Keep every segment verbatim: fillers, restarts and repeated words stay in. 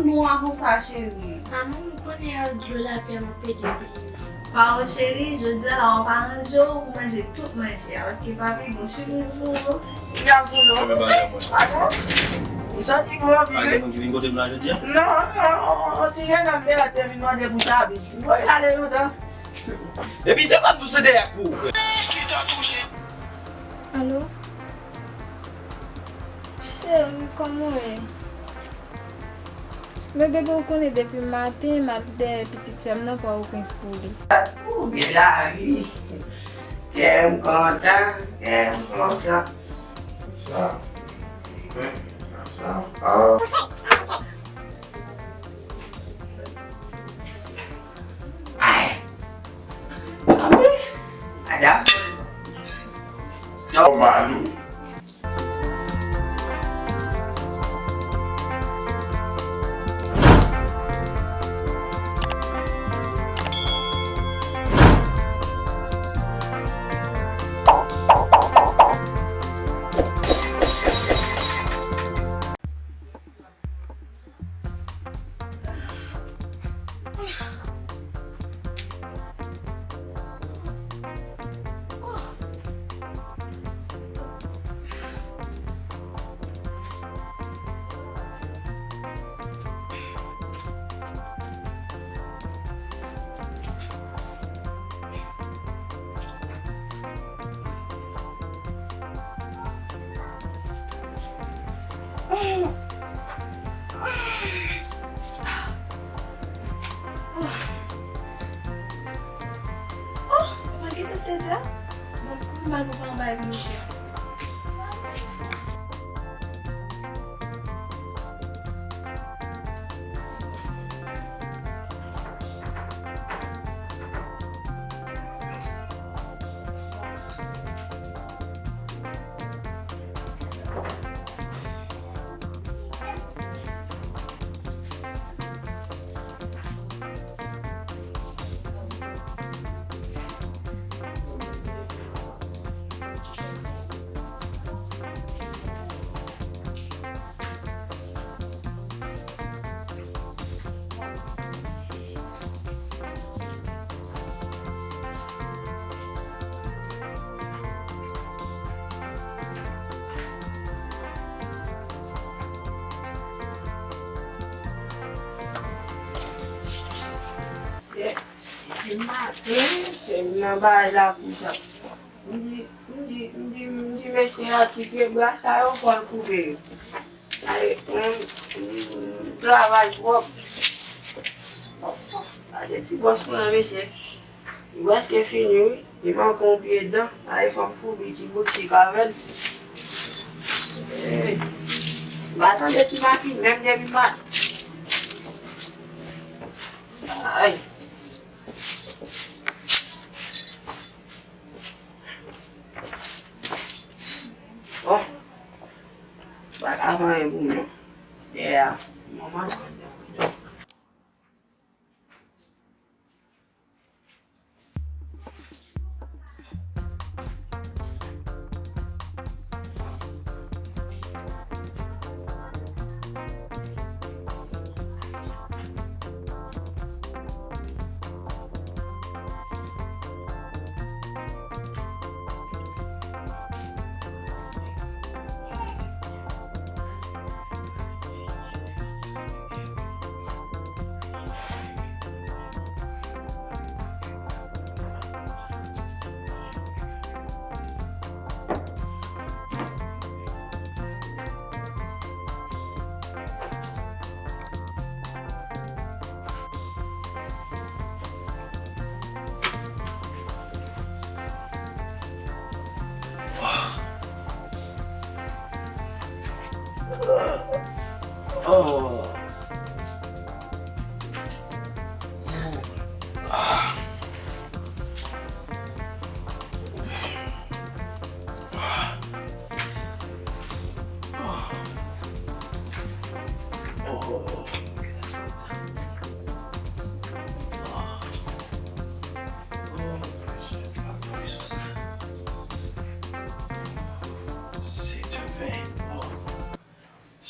Nwa konsa, cheri. Manman, ou konnen al dlo lapli a m ap pede bliye. Pawòl cheri, jodi a la w ap aranje w pou manje tout manje a, paske papi gen yon sipriz pou ou. Li ap di non. Fèmen bagay mwen. Adan? Li santi bon anpil wi. Pa gen moun ki vin kote m la jodi a? Non, non, on ti jennonm te la te vin mande pou Sabi. Voye l ale lontan. Epi te p ap di w se dèyè pou ou. Alo? Cheri, kòman w ye? Men bebe, ou konnen depi maten m ap dèyè pitit sè m nan pran yon prens pou li. Ou gen lavi. Kè m kontan, kè m kontan. Sa. Sa. Ay. Madanm. Nòmal wi. Oh, mwen gentan sèt la. Bon, kòman m pral pran bay pou misye? Se, se maten, se m nan bagay la konsa. M di, m di, m di, m di mesye a ti pye bra sa yo fò l koupe yo. Ay, m, m, m travay twòp. Gade ti bòs mwen an mesye. Li prèske fini wi. Li manke yon pye dan. Ay, fò m foubi ti bout sik avè l. Ey. M pa tande ti maki menm depi maten. Ay. Bon. Pa ka fè anyen pou mwen. Yeah. Manman. Oh.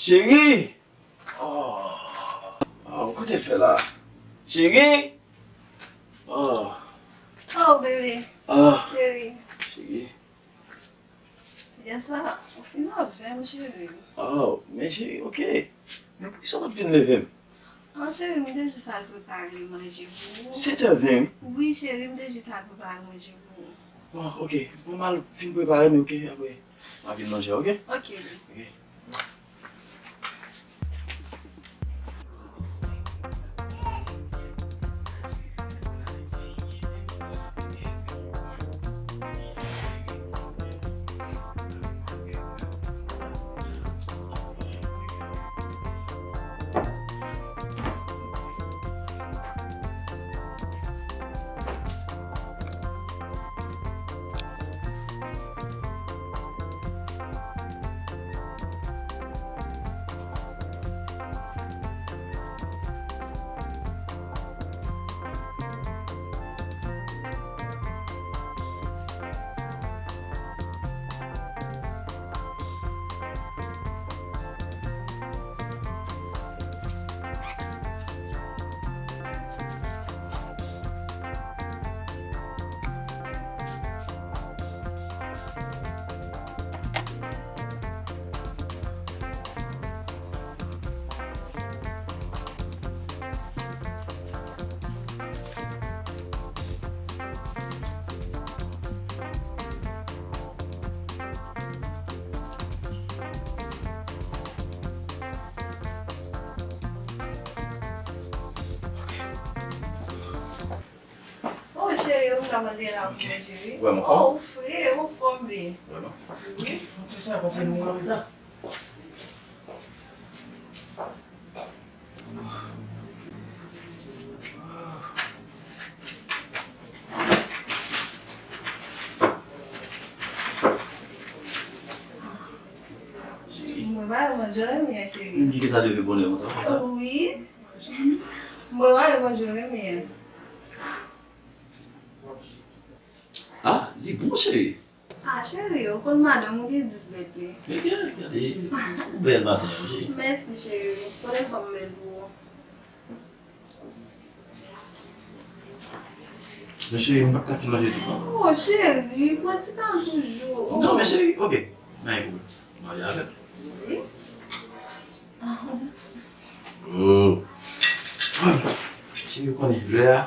Cheri! Oh. Sa l fè la? Cheri! Oh. Oh, bebe. Ah. Cheri. Cheri. Yèswa, ou fin avè m, cheri. Oh, men cheri, ok. Men poukisa w pa t vin leve m? Oh, cheri, m te jis al prepare manje pou ou. Sèt è ven, wi. Wi, cheri, m te jis al prepare manje pou ou. Bon, ok. Bon, m al fin prepare m, ok? Apre, m a vin manje, ok? Ok, bebe. Ok. Oh, cheri, ou ka mande la pou mwen, cheri. Ou wè m anfòm? Oh, ou fre, ou anfòm byen. Vrèman? Wi. Ok, fò m fè sa, paske nou an reta. Mwen pa manje anyen, cheri. Menm ki gentan leve bonè konsa, konsa? Wi. Mwen pa manje anyen. Ah, li bon, cheri. Ah, cheri, ou konn madanm ou gen dis zèt li. Ebyen, gade, ou bèl maten an, cheri. Mèsi, cheri. Kote fanm bèl pou ou? Men cheri, m pa t ka fin manje tou, non. Oh, cheri, pran ti pa m toujou. Non, men cheri, ok. Pa gen pwoblèm. Manje avè m. Wi. Oh. Cheri, ou konnen lè a.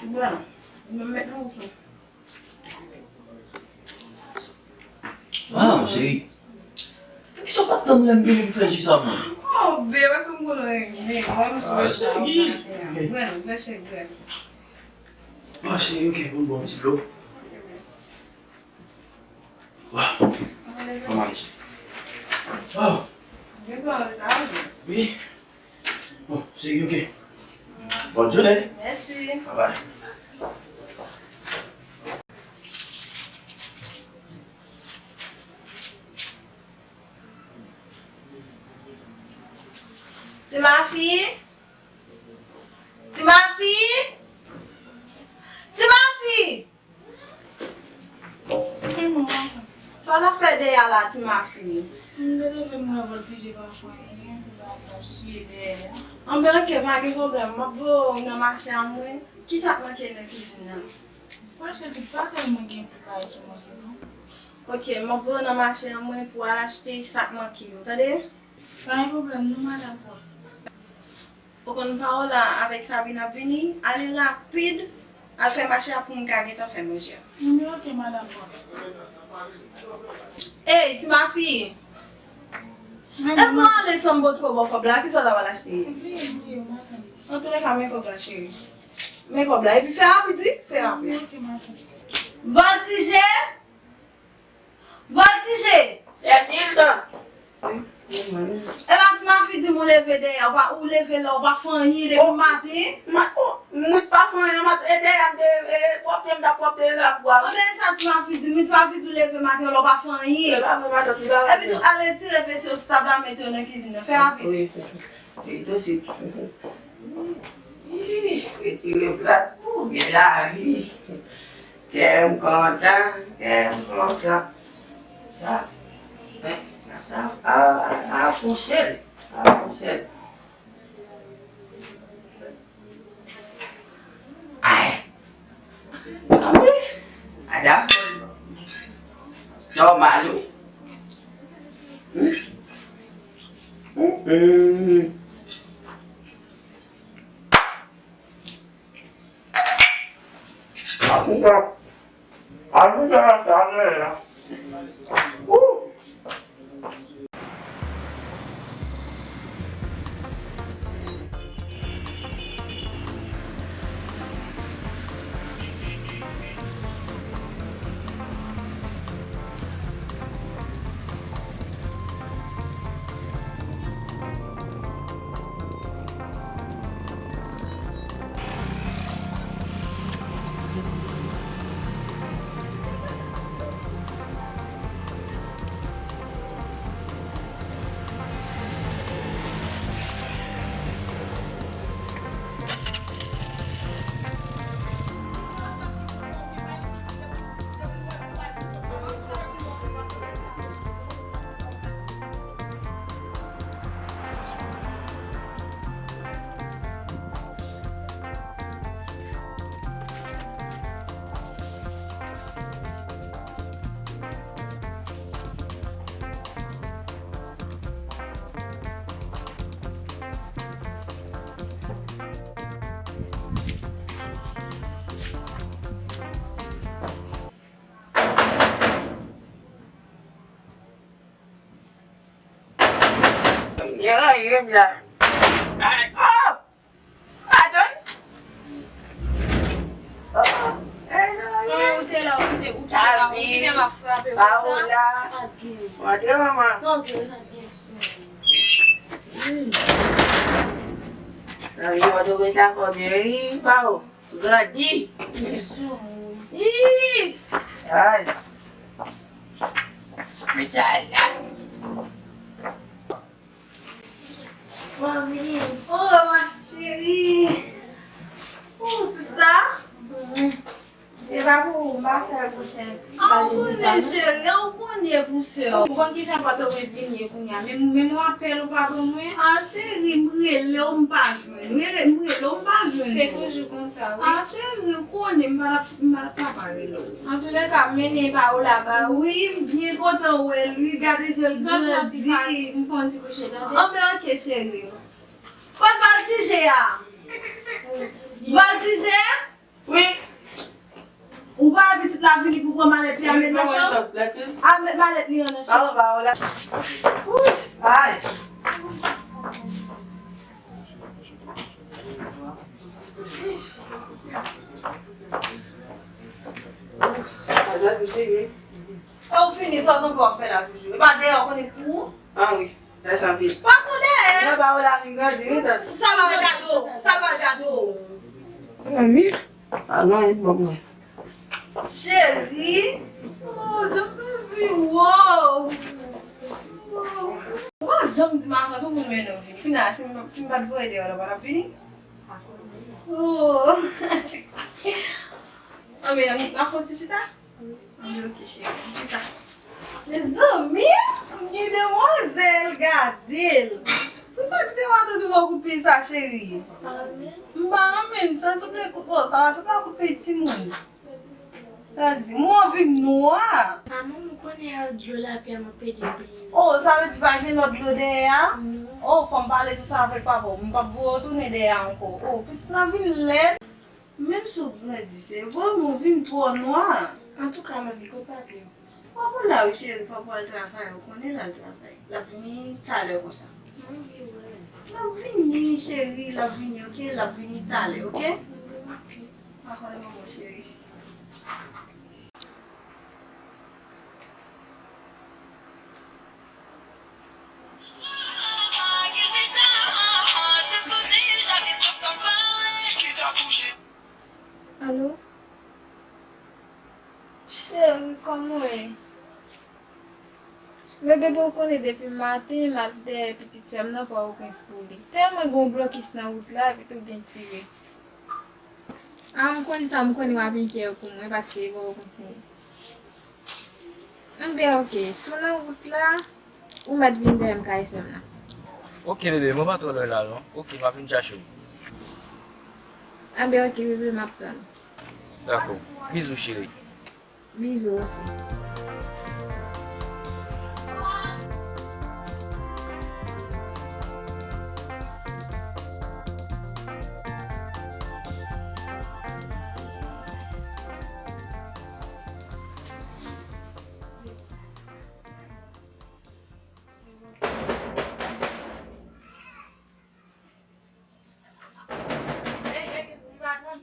Bon, mwen mèt nan wout la. Ah, cheri. Poukisa w pa t tann lè m vini pou fè ji sa pou mwen? Oh, bebe, paske m konn renmen. Mwen, m sou sa ou maten an. Bwè non, bwè cheri, bwè. Ah, cheri, ok, bon, bon, ti dlo. Waw. Fò m ale, cheri. Oh. Wi. Bon, cheri, ok. Bòn jounen. Mèsi. Bye bye. Ti Mafi. Ti Mafi. Ti Mafi. Sa w ap fè dèyè a la, Ti Mafi? M te leve m wè Vòltije pa fè anyen, epi bagay la ap siye dèyè a. Anben, ok, pa gen pwoblèm. M ap voye w nan mache a mwen. Kisa k manke nan kizin nan? Prèske tout bagay mwen gen pou bay ki manke, non. Ok, m ap voye w nan mache a mwen pou w al achte sa k manke yo, tande? Pa gen pwoblèm, non, madanm Pòl. Ou konn Paola avèk Sabrina ap vini, ale rapid, al fè mache a pou m ka gentan fè manje a. Ebyen, ok, madanm Pòl. Ey, Ti Mafi! Epi w ale san m potko ba w kòb la, kisa w ta pral achte? Bliye, bliye, madanm. Antouleka, men kòb la, cheri. Men kòb la, epi fè rapid, wi, fè rapid. Ebyen, ok, madanm. Vòltije! Vòltije! Yè Tilda! Epa, Ti Mafi di m ou leve dèyè, ou pa, ou leve la, ou pa fè anyen depi maten. Ma, oh, mwen pa fè anyen maten, e dèyè m te, e, pwòpte m t ap pwòpte labou a. Anben, sa Ti Mafi di m, Ti Mafi di w leve maten la, ou pa fè anyen. E pa vre, matant, li pa vre. Epi tou, al retire vese yo sou tab la, mete yo nan kizin nan. Fè rapid. Wi, wi, wi, tou swit. Wi, retire plat pou gen lavi. Kè m kontan, kè m kontan. Sa, sa, a, a, a, fon sèl, a, fon sèl. Dakò. Nòmal, wi. Hmm? Hmm, hmm. Akonpè, akonpè sa genyen la. Woo! Yo, yo, la. Ay, oh! Atann. Oh, hey, non, ou te la, ou te, ou te la, ou te la, m ap frape konsa. Paola. Pa t gen. Montre manman. Non, di yo sa gen sou. Hmm. Non, yo pa twouve sa kòb yo, wi, Pao. Grandi. Ih. Ay. Mwen sa la. Mami. Oh, ma chérie. Oh, sista. Se pa pou ou, m pa fè l pou sè. Ah, ou konnen, cheri, ah, ou konnen pou sè. Ou konn kijan Pòtoprens vin ye kounye a? Menm, menm yon apèl ou pa ban mwen? Ah, cheri, m rele w, m pa jwenn. M rele, m rele w, m pa jwenn. Se toujou konsa, wi. Ah, cheri, ou konnen, m pa t ap, m pa t ap ka pa rele w. Antoulèka, m mennen Paola ba ou. Wi, m byen kontan wè l, wi, gade jan l grandi. Jan l santi fatig, m fè yon ti kouche, tande? Anben, oke, cheri. Kot voltije a? Voltije? Wi. Ou pa wè pitit la vini pou pran malèt li a met nan chanm? A met malèt li an nan chanm. Ay. Sa w fini, sa w t anvi w ap fè la toujou? E pa dèyè w konnen k pou ou? Ah wi, mèsi anpil. Pase dèyè. Mwen pa wè la vin grandi, wi, tante. Sa pa regade w, sa pa regade w. Ami. Ah non, e bon, bon. Cheri. Oh, jan m anvi wè w. Ou pa janm di m avan tou pou m mennen w vini. Kounye a, si m, si m pa t voye dèyè w la, w pa t ap vini? Oh. Anben, n ap fè yon ti chita? Anben, oke, cheri, chita. Mezanmi, m gen demwazèl, gade l. Pou sa ki te matant ou ba w kout pye sa, cheri? M pa renmen l, sa sanble kout, oh, sa sanble kout pye timoun. Sa l di, mwen vin nwa. Manman, m konnen ak dlo lapli a m ap pèdi pye. Oh, sa vle di pa gen lòt dlo dèyè a? Non. Oh, fò m pale sou sa avèk papa w. M p ap voye w tounen dèyè a ankò. Oh, pitit lan vin lèd. Menm si w grandi, se vre, men w vin twò nwa. Antouka, manmi, kot papi w? Papa w la wi, cheri, papa w al travay, ou konnen l al travay. L ap vini talè konsa. M anvi wè l. L ap vini, cheri, l ap vini, oke? L ap vini talè, oke? Oke. Dakò, manman, cheri. Alo? Cheri, kòman w ye? Men bebe, ou konnen depi maten m al dèyè pitit sè m nan Pòtoprens pou li. Tèlman gen yon blokis nan wout la, epi tou gen tire. A, m konn sa, m konnen w ap enkyè pou mwen paske e Pòtoprens m ye. Anben, oke, si w nan wout la, ou mèt vin dèyè m kay sè m nan. Oke, bebe, mwen pa twò lwen la non. Oke, m ap vin chache w. Anben, oke, bebe, m ap tann. Dakò. Bizou, cheri. Bizou osi. Ey, ey, ey, patwon.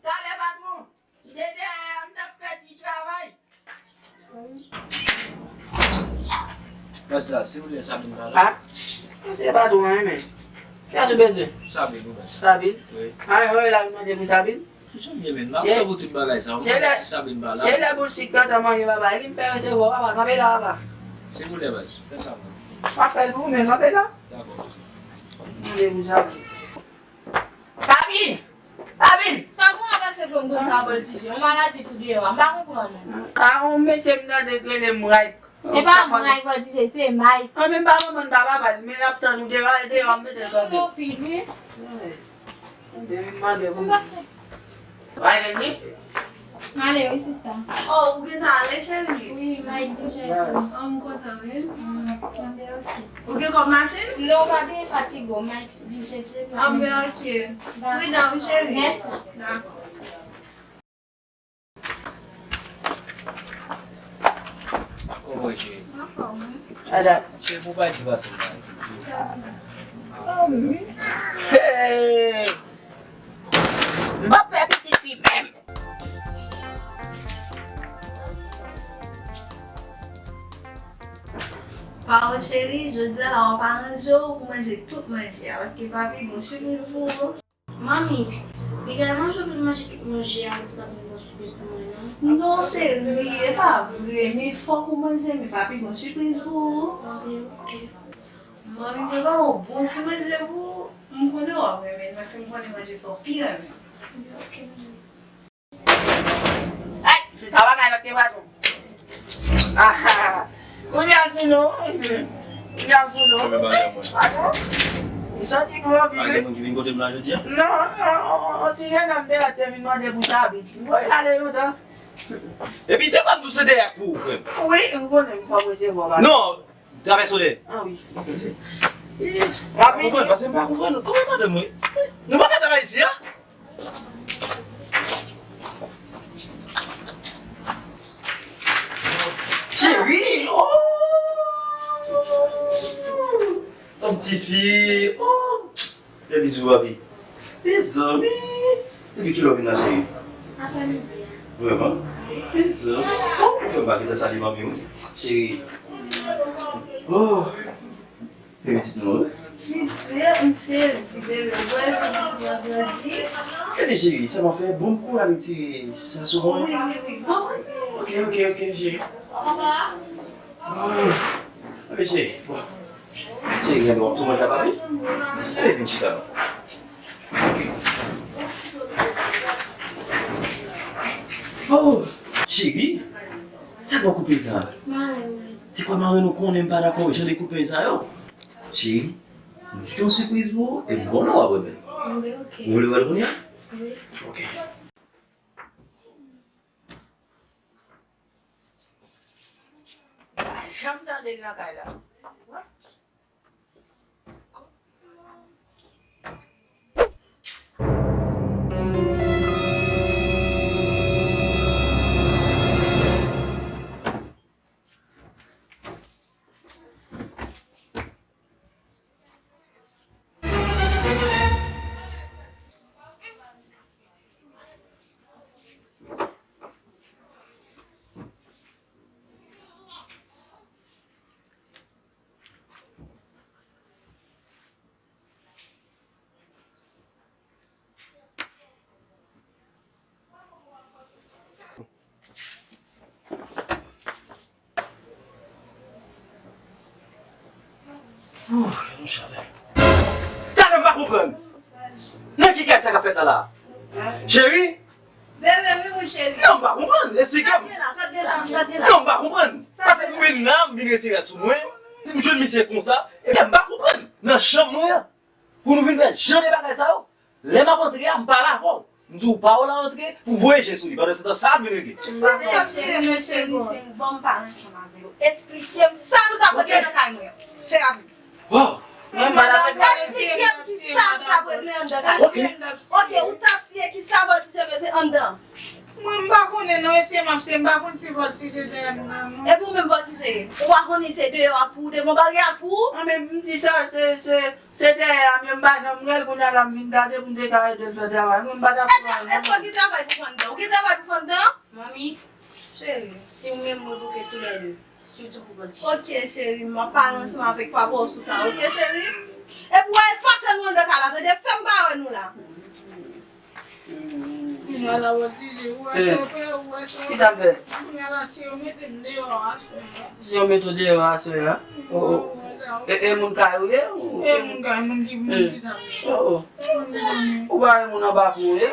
Talè, patwon. Dede, m t ap fè ti travay. Baz la, si w lè Sabine pa la. Ah, se pa tou anyen, men. Kiyès ou bezwen? Sabine, wi, baz. Sabine? Wi. Ah, wi, la, nou mande pou Sabine. Sou sa m ye, men. M ap fè pou tout bagay sa. Se lè, si Sabine pa la. Se lè boul sik nan tan manje, papa. Li m fè resevwa, papa. Kanpe la, papa. Si w lè, baz. Fè sa, man. M ap fè l pou ou, men kanpe la. Dakò. Mande pou Sabine. Sabine! Sabine! Sa granma pase pou m konsa, Vòltije? Yon maladi tou deyò a, m pa konprann. A, yon mesye m tande k rele Mike. E pa Mike, Vòltije, se Mike. An, men m pa konprann papa pa l, men l ap tann ou deyò a, deyò a, m mete l kanpe. Son anpil, wi. Tande, m mande pou m pase. Wa jwenn li? M ale, wi, sista. Oh, ou gentan ale, cheri? Wi, Mike vin chèche m. Oh, m kontan, wi. Mm, tande, ok. Ou gen kòb machin? Non, pa byen fatige w, Mike. Vin chèche m. Ah, men ok. Dakò. Pridan, wi, cheri. Mèsi. Dakò. Kòman w ye, cheri? Anfòm, wi. Ada. Cheri, pou w pa di pase m la. Anfòm, wi. Hey! M p ap fè pitit fi menm. Pawo cheri, jodi a la w ap aranje w pou manje tout manje a, paske papi gen yon sipriz pou ou. Manmi, Miguel manje w vin manje tout manje a, ou di pa gen bon sipriz pou mwen, non? Non, cheri, e pa vre, men fòk ou manje, men papi gen yon sipriz pou ou. Ah, ok. Manmi, prepare yon bon ti manje pou ou. M konnen w ap renmen l, paske m konnen manje sa w pi renmen. Ok, manmi. Ay, se sa bagay lòt ke patwon. Ah, ah, ah. Kounye a m sou non. Kounye a m sou non. Patwon. M santi bon anpil, wi. Pa gen moun ki vin kote m la jodi a? Non, non, on ti jennonm te la te vin mande pou Sabine. M voye l ale lontan. Epi te kwè m tou se dèyè k pou ou, frè m. Wi, m konnen m fò m resevwa w, patwon. Non, travèse w dèyè. Ah wi. M pa konprann, paske m pa konprann. Kòman madanm mwen? Nou pa fè travay isi a? Cheri, oh! Yon ti fi, oh! Fè bizou, papi. Mezanmi! Depi kilè w vin la, cheri? Aprèmidi a. Vrèman? Mezanmi! Oh, ou fè m pa gentan salye manmi w. Cheri. Oh! E pitit nou, wi. Pitit, m sezi, bebe. Ou wè jan pitit mwen grandi? Ebyen, cheri, sa m ap fè, bon, m kouri ale tire sa sou mwen. Wi, wi, wi. Bon, bon, ti. Ok, ok, ok, cheri. Ah. Ebyen, cheri, bon. Cheri, gade, w ap tou manje la, papi? Allez, vin chita, non. Oh, cheri, sa k ba w koupe sa? Maren mwen. Ti kwè maren nou konnen m pa dakò jan li koupe sa yo. Cheri, m gen yon sipriz pou ou, e m konnen w ap renmen l. Anben, ok. Ou vle wè l kounye a? Wi. Ok. Pa janm tande l nan kay la. Ouh, yon chalè. Talè m pa konprann. Nan ki kay sa k ap fèt la la? Cheri? Bebe, wi, mon cheri. Non, m pa konprann. Esplike m. Sa te la, sa te la, sa te la. Non, m pa konprann. Paske m vin la, m vin retire tèt sou mwen. Si m jwenn misye konsa, ebyen, m pa konprann. Nan chanm mwen an, pou nou vin fè jan de bagay sa yo. Lè m ap antre a, m pale avè w. M di w pa w la antre pou voye je sou li. Pandan se tan, sa ap vin regle. Cheri, cheri, cheri, cheri, ban m pale ansanm avè w. Esplike m sa nou t ap regle nan kay mwen an. Fè rapid. Wow! Mwen pa dakò. Esplike m ki sa nou t ap regle anndan kay mwen. Ok. Ok, ou t ap siye ki sa Voltige bezwen anndan. Mwen m pa konnen non, e se m ap siye, m pa konn si Voltige dèyè m nan non. Epi ou menm Voltige, ou pa konnen se deyò a pou ou, devan baryè a pou ou? An men m di sa, se, se, se dèyè a, men m pa janm wè l, kounye a la m vin gade pou m te ka ede l fè travay. Mwen m pa dakò. Èske w gen travay pou fè anndan? Ou gen travay pou fè anndan? Manmi, cheri, si w menm mwen pou ke toulède, sitou pou Voltige. Ok, cheri, m ap pale ansanm avèk papa w sou sa, ok, cheri? Epi w al efase nou anndan kay la, tande? Fè m pa wè nou la. Kounye a la, Voltige, ou wè sa w fè, ou wè sa w fè. Ki sa m fè? Kounye a la, si yo mete m deyò aswè a. Si yo mete w deyò aswè a? Oh, oh. Ou wè sa, ou... E, e moun kay ou ye? Ou... E moun kay, moun ki, moun ki sa m ye. Oh, oh. Moun ki sa m ye. Ou pa wè moun anba pou ou ye?